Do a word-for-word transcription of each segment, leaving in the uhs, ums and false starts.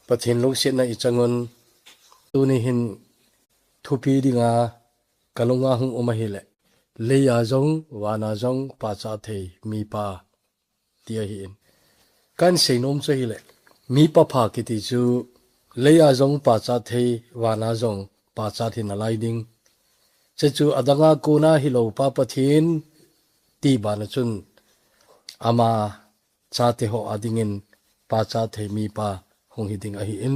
Pathen lungsetna i chang un, tuni hin thupi dinga ka lunga hung um ahile, leiya jong, vana jong, pachat thei mipa ti ahi in. Kan seinom chu ahile, mipa pha kiti chu, leiya jong pachat thei, vana jong pachat hi nalai ding. Chuche chu adanga kona hilou pa Pathen ti bana chun, ama chate ho a dingin pachat thei mipa hung hi ding ahi in.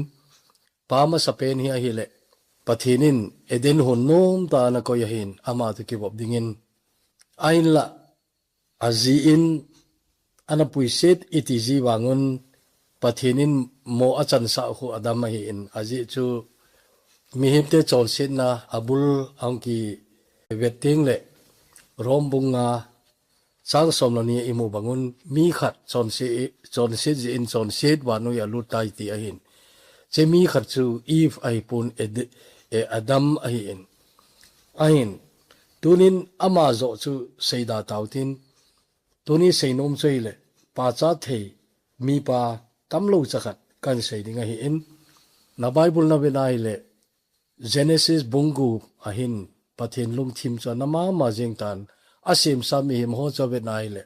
Pa masapen hi ahile, Pathen in Eden hon nom tah a ana koi ahin, ama toh kivop dingin. Ahinla, aji in ana puiset iti ji vangun, Pathen in mo achansah khu Adam ahi in, ajeh chu mihemte chonsetna abul ahung kivet teng le, Rom bung nga chang som le ni a imu bangun, mi khat chonse-, chonset jeh in chonset vannoi a alut tai ti ahin. Chuche mi khat chu Eve ahipon Ed-, eh, Adam ahi in. Ahin, tunin ama joh chu seida tautin, tuni seinom chu ahile, pachat thei mipa tamlou cha khat kan sei ding ahi in. Na Bible na vena ahile, Genesis bung gup ahin, Pathen lungthim chu ana mama jeng tan, asemsa mihem ho chu avet na ahile,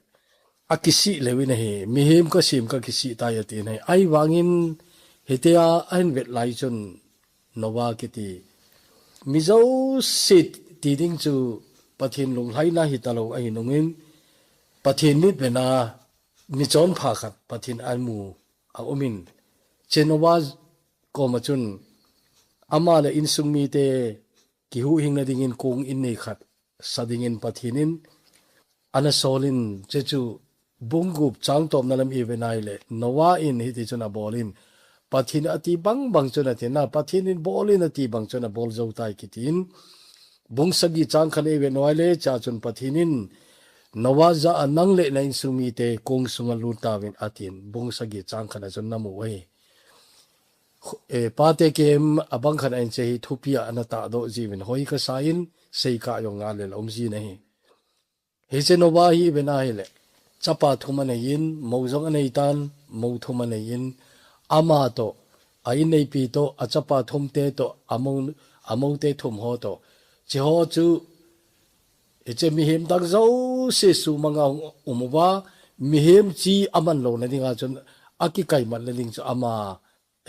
akisih lheh in ahi, mihem kasem kakisih tai ati in ahi. Ahivangin, hitia ahin vet lai chun Noah kiti mi jouse ti ding chu Pathen lunglhaina hitalou ahi nungin, Pathen mitvetna michonpha khat Pathen amu aumin, chuche Noah koma chun ama le insung mite kihuhhingna dingin kong in nei khat sa dingin Pathen in ana solin, chuche chu bung gup chang tawpna lam i vena ahile, Noah in hiti chun abol in, Pathen ati bangbang chun ati na, Pathen in bol in ati bang chun abol jou tai kitin, bung sagi chang khat i vena ahile, chuche chun Pathen in Noah jah a nang le na insung mite kong sunga lut tauvin atin, bung sagi chang khat a chun namu uve. Eh, pate kem abang khat a in chuche hi thupi a ana tahdoh jiuvin hoi kasa in, seikah jong ngal le la um ji nahi. Hiche Noah hi i vena ahile, chapa thum anei in, mou jong anei tan, mou thum anei in, ama toh, a inneipi toh, achapa thum te toh, amou, amou te thum ho toh. Chuche ho chu, hiche mihem dang jouse sumanga hung um uva, mihem chi aman louna dinga chun, akikaimatna ding chu ama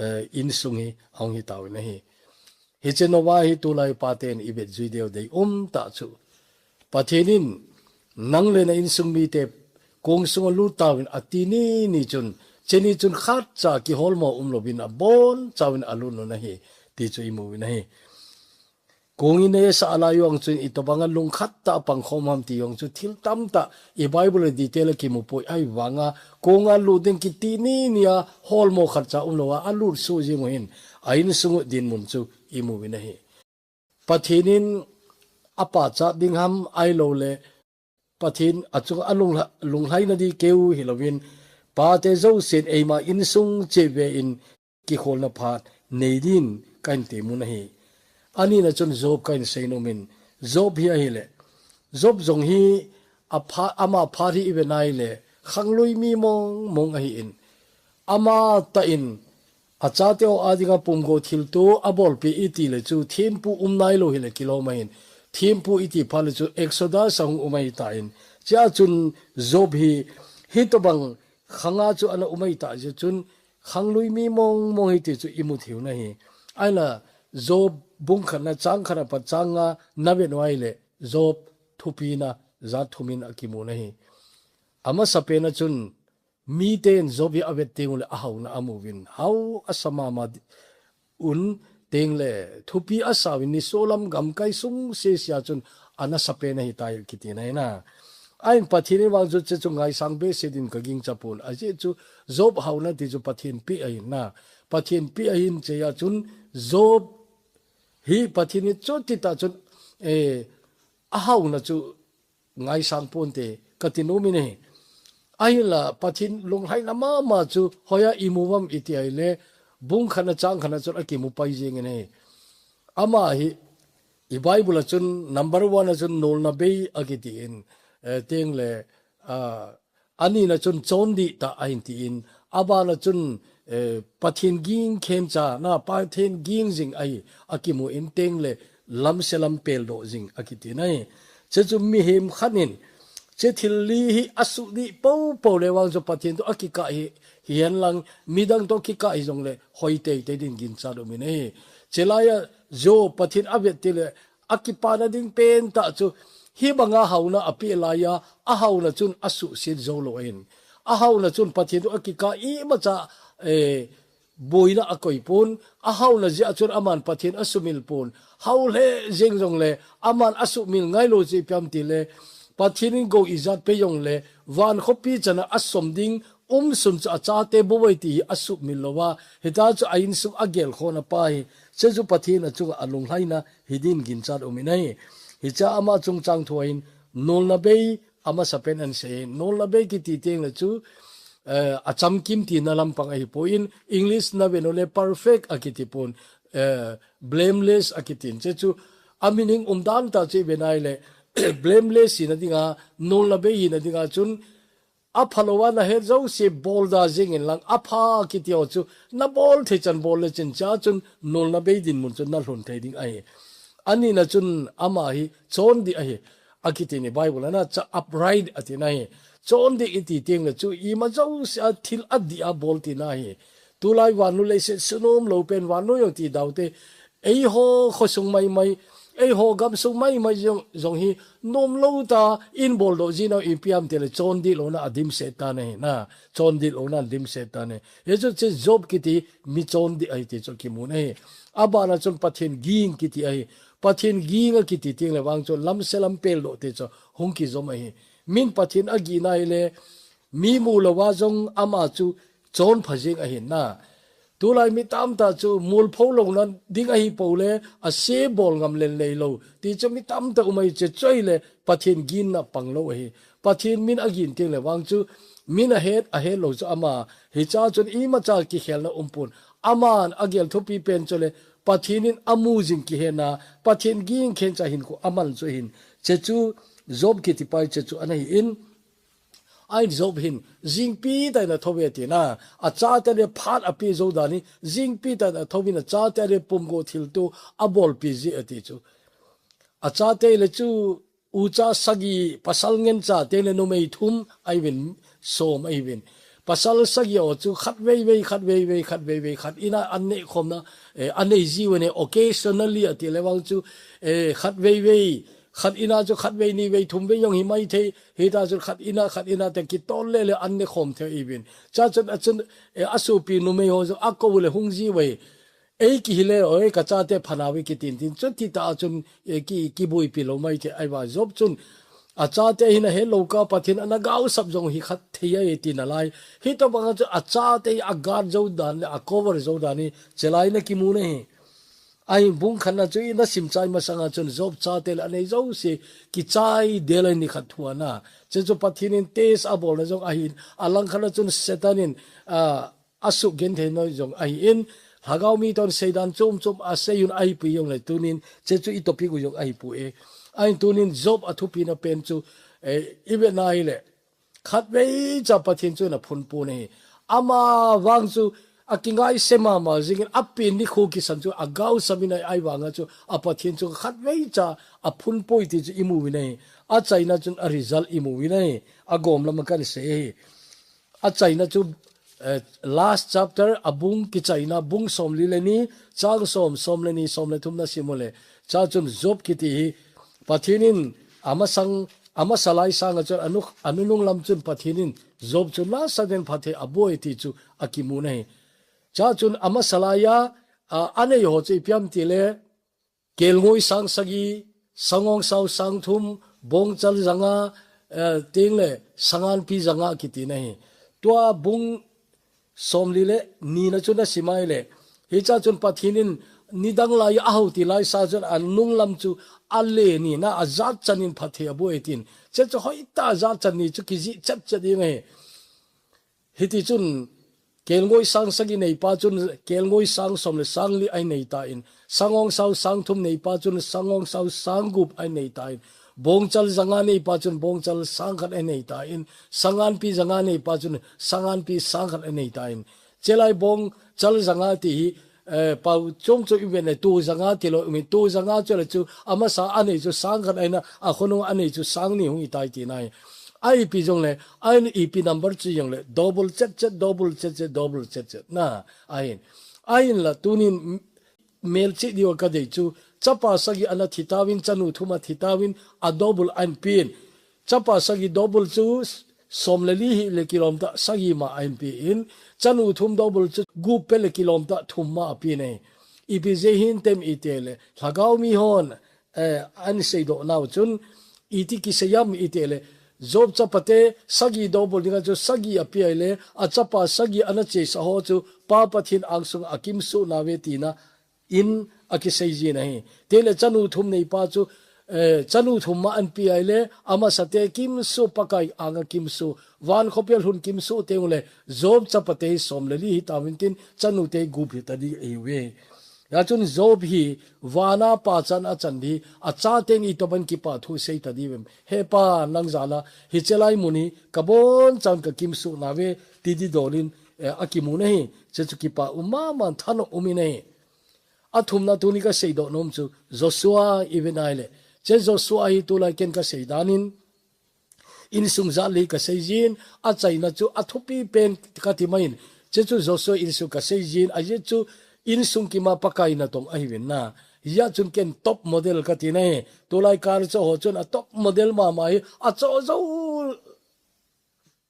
eh, insung hi ahung hi tauvin ahi. Hiche Noah hi tulai paten i vet jui deu dei um tah chu. Pathen in nang le na insung mite kong sunga lut tauvin ati ni ni chun, chuche ni chun khatcha kiholmo umlouvin abonchauvin alut un ahi, ti chu i mu uvin ahi. Kong in eisah lai jong chun itobanga lungkhat tah a pangkhom ham ti jong chu thil tamtah i Bible a detail a kimu poi, ahivanga kong a lut ding kiti ni ni a holmo khatcha umlou a, alut suh jing u hin a insung u dinmun chu i mu uvin ahi. Pathen in apachat ding ham ahilou le Pathen achunga alung, lunglhaina di keu hilouvin, pate jousen eima insung cheh ve in kikholna phat nei din kahin temun ahi. Anina chun Job kahin seinom in, Job hi ahile, Job jong hi apha, ama phat hi i vena ahile, khanglui mi mong mong ahi in, ama tah in, achate ho a dinga pumgo thilto abolpeh iti le chu thempu um nailou hile kilom ahin, thempu iti phat le chu Exodus a hung um ahitan, chea chun Job hi hitobang khanga chu ana um ahitah jeh chun khanglui mi mong mong ahi ti chu i mu theiu ahi. Ahinla Job bung khatna chang khat apat chang nga na vet u ahile Job thupina jat thum in akimun ahi. Amasapen a chun miten Job hi avet teng ule ahauna amu uvin, hao asa mama di-, un teng le thupi asauvin, nisolam gamkai sung sese a chun ana sapen ahitai kiti ahi na. Ahin Pathen in vang chu chuche chu ngaisang behseh din ka gingcha pon. Ajeh chu Job hauna ti chu Pathen peh ahi na. Pathen peh ahin chea chun Job hi Pathen in chuti tah chun, eh, ahauna chu ngaisang ponte kati nom in ahi. Ahinla Pathen lunglhaina mama chu hoiya i mu uvam iti ahile, bung khatna chang khatna chun akimu pai jeng in ahi. Ama hi i Bible a chun number one a chun nolna bei akiti in, eh, teng le, ah, anina chun chondih tah ahin ti in, abana chun eh, Pathen ging khencha, na Pathen ging jing ahi, akimu in teng le lamse lam peldoh jing akiti na hi. Che chu mihem khat in, che thil li hi asuh dih popo le vang chu Pathen toh akikah hi, hihen lang midang toh kikah hi jong le hoi teitei din ginchat um in ahi. Che lai a jo Pathen avet ti le akipana ding pen tah chu hi banga hauna apeh lai a, ahauna chun asuhset jou lou ahin. Ahauna chun Pathen toh akikah imacha, eh, boina akoi pon, ahauna jeh a chun aman Pathen asumil pon. Hao le jeng jong le, aman asumil ngai lou jeh ipi ham ti le, Pathen in gou ijat pe jong le, van khopi chana asom ding, um sun chu achate bou ahi ti hi asumil lou a, hita chu a insung a gelkhohna pa hi, che chu Pathen a chunga alunglhaina hi din ginchat um in ahi. Hiche ama chungchang thu a hin, nolna bei, amasa pen ahin sei, nolna bei kiti teng le chu, eh, achamkim tina lampang ahi pon, English na ven u le perfect akiti pon, eh, blameless akitin. Che chu, a meaning umdan tah chu i ven a ahile, blameless hina dinga, nolna bei hina dinga chun, apha lou a nahet jouse bolda jeng in lang, apha kiti ho chu, nabol thei chan bol le chin cha chun, nolna bei dinmun chu nalhun thei ding ahi. Ani na chun ama hi, chondih ahi. Akiti ni Bible a na, cha upright ati na hi. Chondih iti teng le chu, ima jouse a thil adih a bol tina hi. Tulai vannoi leiset sunom lou pen vannoi jong ti dau te. Eiho khosung maimai, eiho gamsung maimai jong, jong hi nom lou ta in boldoh jina ipi ham ti le chondih louna adimset ta na hi na. Chondih louna adimset ta na hi. Hichu che Job kiti mi chondih ahi ti chu kimu na hi. Abana chun Pathen ging kiti ahi. Pathen ging akiti teng le vang chu lamse lam peldoh ti chu hung kijom ahi. Min Pathen agihna ahile mi mu lou a jong ama chu chonpha jeng ahin na. Tulai mi tamtah chu molpho louna ding ahi pou le ase bol ngam lel nei lou. Ti chu mi tamtah um ahi che chu ahile Pathen ginna pang lou ahi. Pathen min agin teng le vang chu min ahet, ahet lou chu ama. Hicha chun imacha kikhelna um pon. Aman agel thupi pen chu le Pathen in amu jing kihen a, Pathen ging khencha hinkho aman chu ahin. Che chu Job kiti pa hi che chu ana hi in. Ahin Job hin, jingpi tah in athou ve tina, achate le phat ape jou dan hi, jingpi tah in athou vin achate le pumgo thilto abolpi ji ati chu. Achate le chu, ucha sagi pasal ngencha teng le numei thum ahi vin som ahi vin. Pasal sagi ho chu khat vei vei, khat vei vei, khat vei vei, khat in a an neh khom na, eh, anei ji uvin e occasionally ati le vang chu, eh, khat vei vei, khat in a chu khat vei ni vei thum vei jong hi mai thei, hita chu khat in a, khat in a te kitol le le an ne khom thei ahi vin. Cha chun a chun, eh, asopi numei ho chu akou le hung ji uve. Ei kihi le, oi, kachate phanau ve kitin tin. Chun ti tah a chun, eh, ki, kibuipi lou mai thei ahi va Job chun. Achate hin ahet lou kah Pathen ana gaosap jong hi khat thei ahi ti nalai. Hitobang a chu achate hi aguard jou dan le, acover jou dan hi, chelai na kimu na hi. Ahin bung khatna chu ina simchai masanga chun Job chate le anei jouse kichai del ahi ni khat thu ana. Che chu Pathen in test abolna jong ahin, alangkhat a chun Satan in, ah, asugenthei na jong ahi in, lhagao mi toh seidan chom chom asei un ahipoi jong le tunin, che chu i topic u jong ahipoi. Ahin tunin Job athupina pen chu, eh, i vetna ahile, khat vei cha Pathen chu ana phun pon ahi. Ama vang chu akingaise mama jingin apen nikho kisan chu agaosap in ahi, ahi vanga chu a Pathen chu khat vei cha aphun poi ti chu i mu uvin ahi. Achaina chun a result i mu uvin ahi. Agom lam a kan sei ahi. Achaina chu, eh, last chapter, abung kichaina, bung somli le ni, chang som, som le ni, som le thum na sim u le. Cha chun Job kiti hi, Pathen in amasang, amasa lai sanga chun anu, anunung lam chun Pathen in Job chu nasatah in phatthei aboh e ti chu akimu na hi. Cha chun amasa lai a, a, anei ho chu ipi ham ti le, kelngoi sang sagi, sangongsau sang thum, bongchal janga, eh, teng le sanganpi janga kiti na hi. Tua bung somli le ni na chu na sim a ahile, hicha chun Pathen in nidang lai a hou ti lai sa chun anung lam chu ale ni na ajat chan in phatthei aboh e tin. Che chu hoitah a jat chan ni chu kijih chet chet ding ahi. Hiti chun, kelngoi sang sagi neipa chun, kelngoi sang som le sang li ahin nei tan, sangongsau sang thum neipa chun, sangongsau sang gup ahin nei tan, bongchal janga neipa chun, bongchal sang khat ahin nei tan, sanganpi janga neipa chun, sanganpi sang khat ahin nei tan. Chelai bong chal zanga ti hi, eh, pau chom chu i ven le tu zanga ti lo, i min tu zanga chu le chu, amasa anei chu sang khat aina, a khonung anei chu sang ni hung i tai ti nai. A ipi jong le, a in ipi number chu jong le, double chet chet, double chet chet, double chet chet. Na, a in. A in la tunin melchih diu ka dei chu, chapa sagi ana thi tauvin, chanu thum a thi tauvin, a double an pin. Chapa sagi double chu som le li hi le kilom ta sagi ma an pi in, chanu thum double chu gup pe le kilom ta thum ma a pi nei. Ipi je hin tem i te le, lhagao mi hon, eh, an sei do nau chun, iti ki sei yam i te le, Job chapate sagi double dinga chu sagi a pi ai le, a chapa sagi ana che sa ho chu, Pa Pathin angsung a kim su na ve tina, in a kisei jin ahi. Te le chanu thum nei pa chu, eh, chanu thum ma an pi ai le, amasa te kim su Pakai anga kim su, van khopia lhun kim su te le, Job chapate som le li hi ta min tin, chanu te gup hi ta di ei ve. Ya chun Job hi, vana pa chan a chan di, a cha teng i to ban kipa thu sei ta di vem. He pa nang zala, hi chelai muni, ka bon chan ka kim su na ve, ti di dolin, eh, a kimu na hi, che chu kipa um ma man than um i nei. A thumna tuni ka sei do nom chu Joshua i ve nai le. Che Joshua hi tulai ken ka sei danin insung zat li ka sei jin a chaina chu a thupi pen ka ti mai in. Che chu Joshua insung ka sei jin a je chu insung kima Pakai na tong ahi vin na. Ya chun ken top model ka ti na he. Tulai kar cho ho chun a top model ma ma hi a cho zo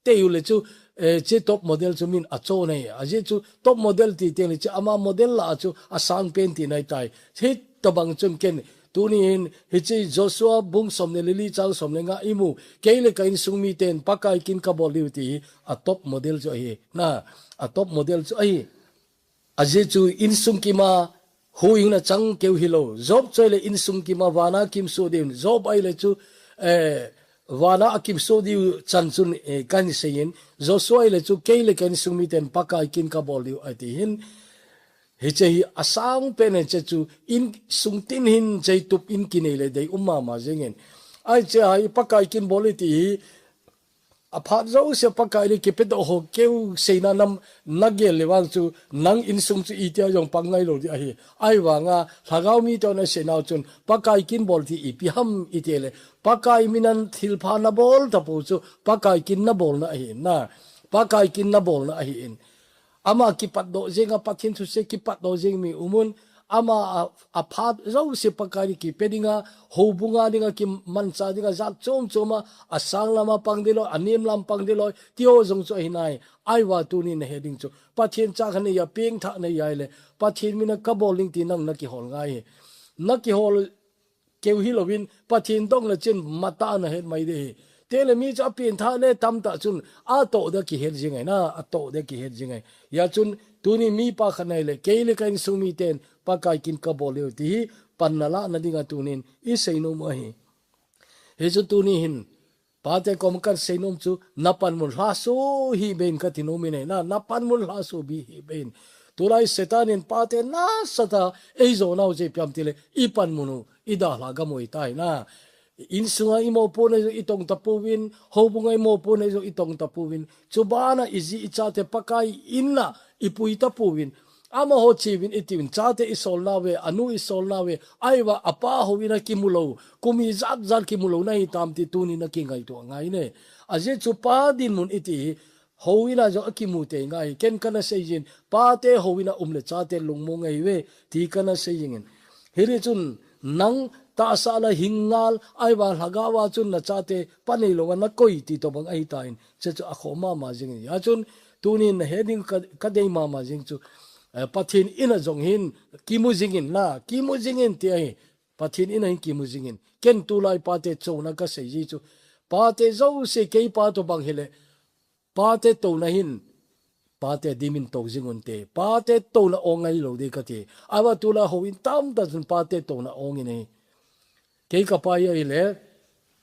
te u le chu, eh, che top model chu min a cho nei. A je chu top model ti teng le chu ama model la chu a sang pen ti nai tai. Thi to bang chun ken tuni hin hi che Joshua bung som le li chang som le nga i mu. Kei le ka insung mi ten Pakai kin ka bol liu ti hi a top model chu ahi. Na, a top model chu ahi. A je chu insung kima hu ing na chang keu hi lo. Job choi le insung kima vana kim su din. Job ai le chu, eh, vana a kim su diu chan chun, eh, kan sei in. Joshua ai le chu kei le kan sung mi ten Pakai kin ka bol diu ai ti hin. Hi che hi a sang pen che chu insung tin hin che tup in kinei le dei um ma ma jeng in. Ai che ai Pakai kin bol i ti hi A phat zo se Pakai le kipe do ho keu seina nam na gel le vang chu nang insung chu i tia jong pang ngai lo di ahi. Ai vanga lhagao mi to na seina chun Pakai kin bol ti i pi ham i te le. Pakai minan thil pha na bol ta pu chu Pakai kin na bol na ahi na. Pakai kin na bol na ahi in. Ama kipat do jeng a Pathian thu se kipat do jeng mi umun. Ama a, a phat zo se Pakai ni kipe dinga, ho bunga dinga, ki mancha dinga, zat chom chom a, a sang lama pang dilo, a nem lam pang dilo, ti ho zong chu ahi nai, ai va tuni na he ding chu. Pathian cha khan nei ya, pieng tha nei ya le, Pathian mina ka bol ding ti nang na kihol ngai. Na kihol keu hi lovin, Pathian dong le chin mata na het mai de hi. Te le mi chu a pieng tha le tam ta chun, a to de ki het jing ai na, a to de ki het jing ai. Ya chun, tuni mi pa khan nai le, kei le ka insung mi ten, Pakai kin ka bol leu ti hi panna la na dinga tunin i sei nom ahi. Hi chu tuni hin pate kom kan sei nom chu na panmun hlasu hi bein ka ti nom i nei na, na panmun hlasu bi hi bein. Tulai Satan in pate na sata ei zo nau je piam ti le i panmun u i da hla ga moi tai na. Insunga i mopo nei zo i tong ta puwin, hobunga i mopo nei zo i tong ta puwin. Chubana i ji i chate Pakai inna i pui ta puwin. Amaho chiwin i tiwin, chate i solna ve, anu i solna ve, aiwa apa ho ina kimulo, kumi zat zat kimulo na hi tam ti tuni na kingai tua ngai ne. A je chu pa dinmun i ti hi, ho ina jo a kimu te ngai, ken kana sei jin, pa te ho ina um le chate lungmo ngai ve, ti kana sei jingin. Hiri chun nang tahsa la hingngal, aiwa lhagawa chun na chate pa nei lo na koi ti to bang ahi ta in, che chu a kho mama jingin. Ya chun, Tunin na he ding ka, ka dei mama jing chu, eh, Pathian ina jong hin kimu jingin na, kimu jingin ti ahi. Pathian ina hin kimu jingin. Ken tulai pate chona ka sei ji chu. Pate zo se kei pa to bang hile. Pate to na hin. Pate dimin to jingun te. Pate to na ong ai lo de ka ti. Awa tula ho in tam ta chun pate to na ong in ahi. Kei ka pa hi ahile,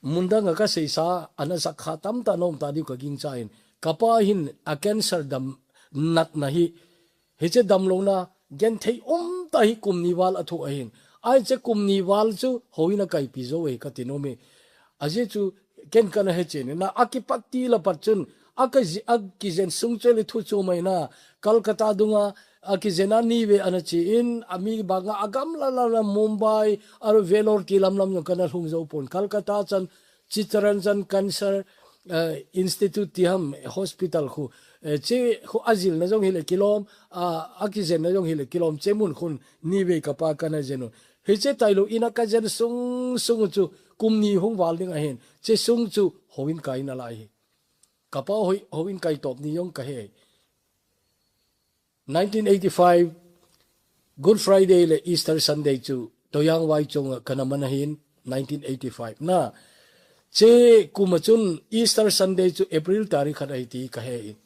mundanga ka seisa, ana sak kha tamtah na um ta diu ka gingcha in. Ka pa hin a cancer dam natna hi, hiche damlouna genthei umtah hi kum ni val a thoh ahin. Ahiche kum ni val chu houin a kaipi jou ahi ka ti nom e. Ajeh chu ken kana hechen, na a kipat til a pat chun Aka zi-, akijen sung chu le thu chu mai na, Calcutta dunga, akijen a ni ve ana chi in, ami banga agam la la la Mumbai, aru Vellore ti lam lam jong kana lhung jou pon. Calcutta chan, Chittaranjan Cancer, eh, Institute ti ham hospital khu, eh, chi khu ajil na jong hile kilom, a, akijen na jong hile kilom, che mun khun ni ve kapa kana jen u. Hiche tailou in a kajen sung sung chu kum ni hung val ding ahin, che sung chu houin kai nalai hi. Kapa hoi, houin kai top ni jong kahe. Nineteen eighty-five, Good Friday le Easter Sunday chu Toyang Vai chunga kana man ahin, nineteen eighty-five. Na, che kum a chun Easter Sunday chu April tarik khat ahi ti kahe in.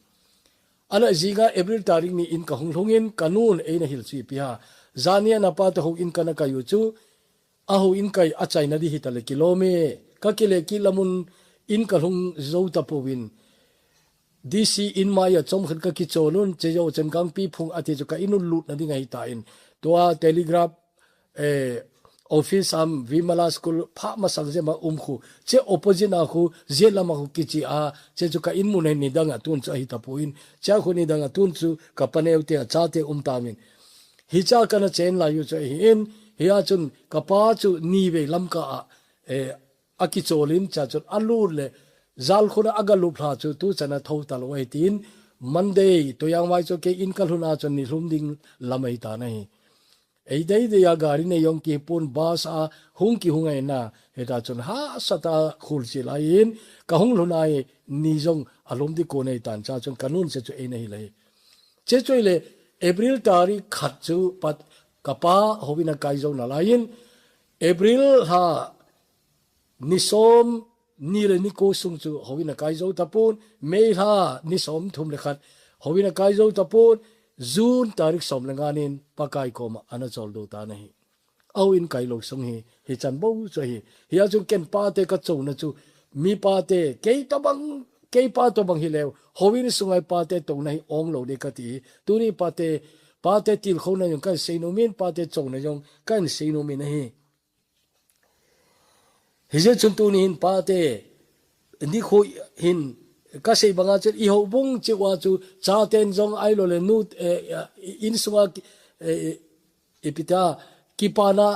Ana jinga April tarik ni in kahung lhung in kanun eina hil chu ipi ham. Jani a napa toh houin kana kai u chu, a houin kai achaina di hita le kilom e. Kakile kit lamun in kalhung jou tapouvin. D C in mai a chomkhat kakichol un, che jou chen Gangpiphung ati chu ka in un lutna ding ahitan. Tua telegraph, eh, office ham Vimala School pha masang jema um khu. Che opposite a khu, jet lama khu kichi a, che chu ka in mun ahin nidang a tun chu ahi tapon. Che a khu nidang a tun chu ka paneo te achate um tamin. Hicha kana chen lai u chu ahin, hia chun kapa chu ni ve Lamka a, eh, akichol in, cha chun alut le, jal khun a aga lup lha chu tu chan a tho talou ahi tin, Monday, Toyang Vai chu kei in kalhun a chun ni lhum ding lam ahitan ahi. Ei dei dei a gari nei jong kipun bus a hung kihung ahi na, hita chun hahsat a khul chil ahin, kahung lhun a hi ni jong alhum di kon ahitan cha chun kanun se chu eina hil ahi. Che chu ile April tarik khat chu pat kapa houin akai jou nalai in, April lha ni som ni le ni ko sung chu houin akai jou tapon, May lha ni som thum le khat houin akai jou tapon, June tarik som le nga nin Pakai koma ana chol do tan ahi. A houin kai lou sung hi, hichan bou chu ahi. Hia chun ken pate kachona chu, mi pate, kei tobang, kei pa tobang hileu, houin sunga pate touna hi ong lou ding kati hi. Tuni pate, pate tilkhouna jong kahin seinom in, pate chona jong kahin seinom in ahi. Hijeh chun tuni hin pate, nikho hin kasei banga chun i houbung cheh uva chu chaten jong ahilou le nu, eh, eh, insunga, eh, ipi ta, kipana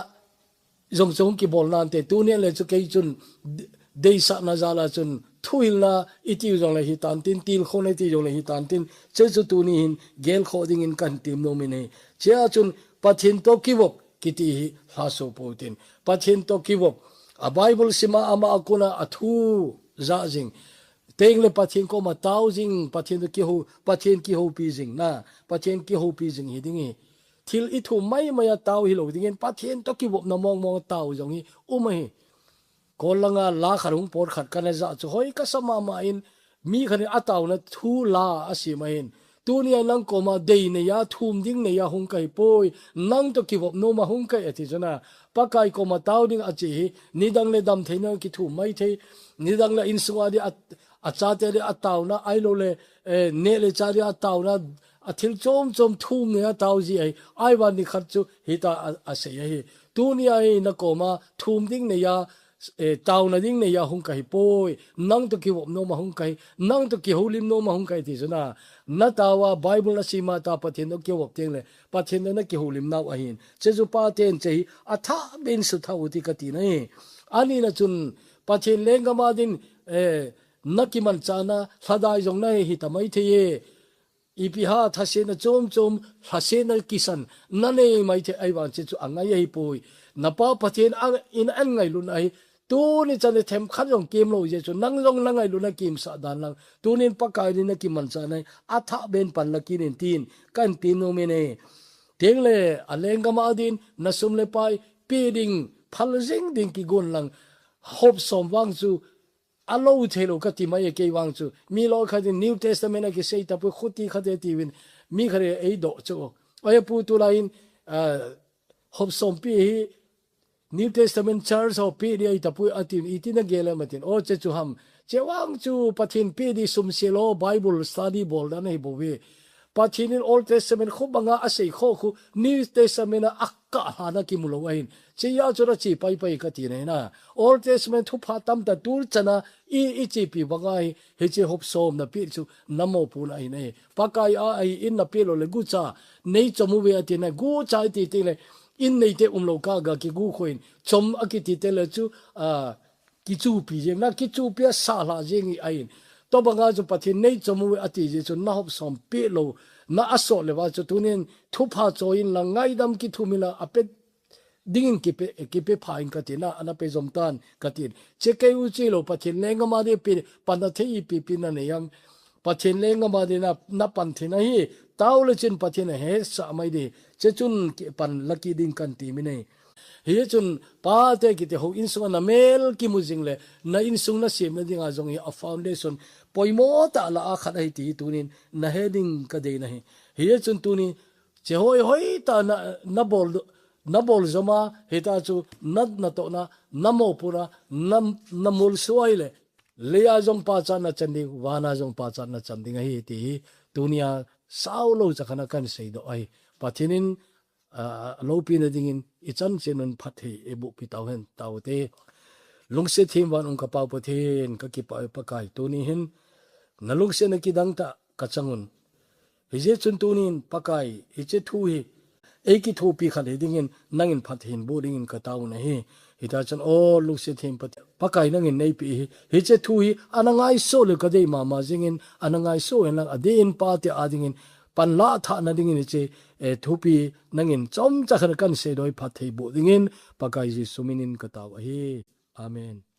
jong jong kibol nante, tuni le chu kei chun de-, deisahna jal a chun thuhilna iti jong le hitan tin, tilkhouna iti jong le hitan tin, che chu tuni hin gelkhoh dingin kahin tem nom in ahi. Che a chun Pathen toh kivop kiti hi lhaso pou tin. Pathen toh kivop. A Bible sima ama a kona a thu ja jing. Teng le Pathen koma tao jing, Pathen toh kihou, Pathen kihoupi jing na, Pathen kihoupi jing hi ding ahi. Thil i thum mai mai a tao hilou dingin Pathen toh kivopna mong mong a tao jong hi um ahi. Kol langa la khat hung pot khat kana ja chu hoi kasa mama in, mi khat in ataona thu la asem ahin. Tuni a nang koma dei neiya, thum ding neiya hung kahi poi, nang toh kivop noma hung kahi ati chu na. Pakai koma tao ding achi hi, nidang le damtheina kithum mai thei, nidang le insunga di a, achate di ataona, ahilou le, eh, neh le chah di ataona, athil chom chom thum neiya tao ji ahi, ahivangin nikhat chu hita a, asei ahi. Tuni a hi na koma thum ding neiya, eh, taona ding neiya hung kahi poi, nang toh kivop noma hung kahi, nang toh kihoulim noma hung kahi ti chu na, na tao a Bible na sima ta Pathen toh kivop teng le, Pathen toh na kihoulim nau ahin. Che chu paten che hi athah ben suthah u ti kati na hi. Ani na chun Pathen lenggam a din, eh, na kimanchahna lhadai jong na hi hita mai thei e. Ipi ham, thasetna chom chom, thasetna kisan, na nei mai thei ahivang che chu angai ahi poi. Na Pa Pathen a, in a ngailutna hi, tuni chan le themkhat jong kem lou jeh chun, nang jong na ngailutna kimsah dan lang. Tunin Pakai din na kimanchahna hi, athah ben pan la kit in tin, kahin ti nom in ahi. Teng le, a lenggam a din, na sum le pai, pe ding, phal jing ding kigon lang. Hop som vang chu, alou thei lou kati mai e kei vang chu. Mi lou khat in New Testament a kisei tapoi khuti khat e tiuvin. Mi khat e eidoh chu. Oi pu tulai in, ah, hop som pe hi New Testament Church ho pe di ahi tapoi atin, iti na gel em atin. O che chu ham. Che vang chu Pathen pe di sum se lou Bible study bol dan ahi bou ve. Pathen in Old Testament khu banga asei kho khu New Testament a akah hana kimu lou ahin. Chehi a chu nache paipai kati nahi na. Old Testament thupha tamtah tuchan a i, ichepi banga hi, hiche hop som napeh chu namopohna ahi nahi. Pakai a ahi in napeh lou le gucha neichom uve ati nahi. Gucha iti teng le in neite umlou kah a kiguh khoh in. Chom akiti teng le chu, a, kichupi jeng, nakichupi a sahlah jeng hi ahin. Tobanga chu Pathen neichom uve ati jeh chun nahop som peh lou, na asot le uva chu tunin thupha choi in lang ngaidam kithum in lang ape dingin kipe, kipe pha in kati na, ana pe jom tan kati in. Che kei u che lou Pathen lenggam a ding pi, panna thei ipi pi nanei ham. Pathen lenggam a ding na, napan thei nahi, tao le chin Pathen ahetsah mai ding. Che chun kipan la kit ding kan ti mi nahi. Hichun pate kiti ho insung a namel kimu jing le, na insung nasemna dinga jong hi a foundation poimo tah lah a khat ahi ti hi tunin nahe ding kadei nahi. Hichun tuni che hoi hoi tah na, nabol, nabol jom a, hita chu na, natohna, namopohna, na, namolso ahile, leiya jong pachatna chan ding, vana jong pachatna chan ding ahi ti hi, tunia saulou chakhat a kan seidoh ahi. Pathen in, a, loupina dingin ichan cheh un phatthei eiboh pi tauhen, taute. Lungset them van um ka Pa Pathen, kakipah e Pakai, tuni hin nalungsetna kidang tah kachang un. Hijeh chun tunin Pakai, hiche thu hi eikithopi khat hidingin nangin phatthei boh dingin katao nahi. Hita chun o lungset them Pathen, Pakai nangin neipeh hi, hiche thu hi ana ngaisah le kadei mama jingin, ana ngaisah hen lang adeh in pate a dingin panlah thahna dingin hiche, eh, thupi nangin chomcha khat a kan seidoh hi phatthei boh dingin Pakai Jesu minin katao ahi. Amen.